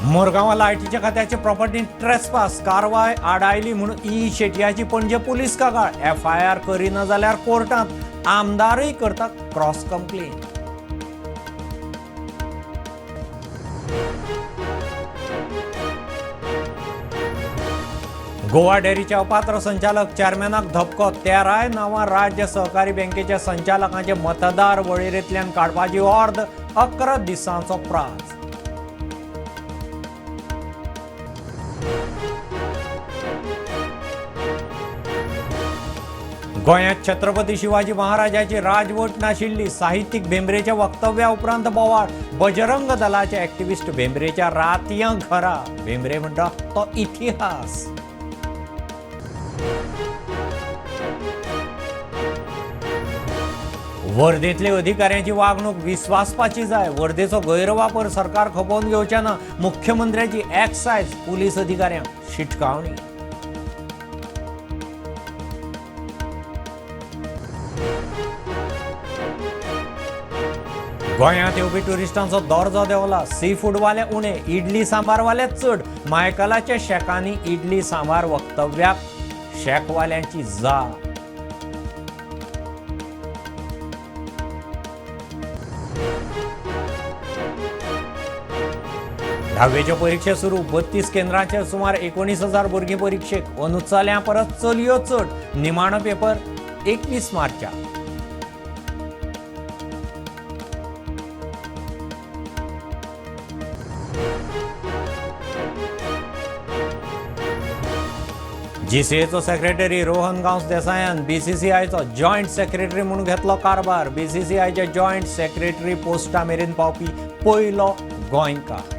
मुरगांवां लायटीच्या खात्याचे property trespass कारवाय आडायली म्हूण ई शेटयाची पणजे पुलीस कागाळ. एफआयआर करिना जाल्यार कोर्टांत आमदारूय करतात क्रॉस कंप्लेन. गोवा डेअरीचे अपात्र संचालक चेअरमॅनाक धपको. 13 नांवां राज्य सहकारी बँकेच्या संचालकांचे मतदार वळेरेंतल्यान काडपाची ऑर्द. 11 दिसांचो प्राज. गोंयांत छत्रपती शिवाजी महाराजाची राजवट नाशिल्ली, साहित्यीक भेंब्रेच्या वक्तव्या उपरांत बोवाळ. बजरंग दलाचे एक्टिविस्ट भेंब्रेच्या रातयां घरा. भेंब्रे म्हणटा तो इतिहास. वर्धेंतले अधिकाऱ्यांची वागणूक विस्वासपाची जाय. वर्धेचो गैरवापर सरकार खपोवन घेवचें ना, मुख्यमंत्र्याची एक्सायज पुलीस अधिकाऱ्यांक शिटकावणी. गोंयांत येवपी ट्युरिस्टांचो दर्जो देंवला. सी फूडवाले उणे, इडली सांबारवाले चड. मायकलाच्या शेकांनी इडली सांबार वक्तव्याक शेकवाल्यांची जाप. धावेच्यो परिक्षा सुरू. 32 केंद्रांचेर सुमार 19,000 भुरगीं परिक्षेक. अंदू चल्यां परस चलयो चड. निमाणो पेपर 21 मार्चाक. जीसीएचो सेक्रेटरी रोहन गांवस देसायान बीसीसीआयचो जॉयंट सेक्रेटरी म्हूण घेतलो कारभार. बीसीसीआयच्या जॉयंट सेक्रेटरी पोस्टा मेरेन पावपी पयलो गोंयकार.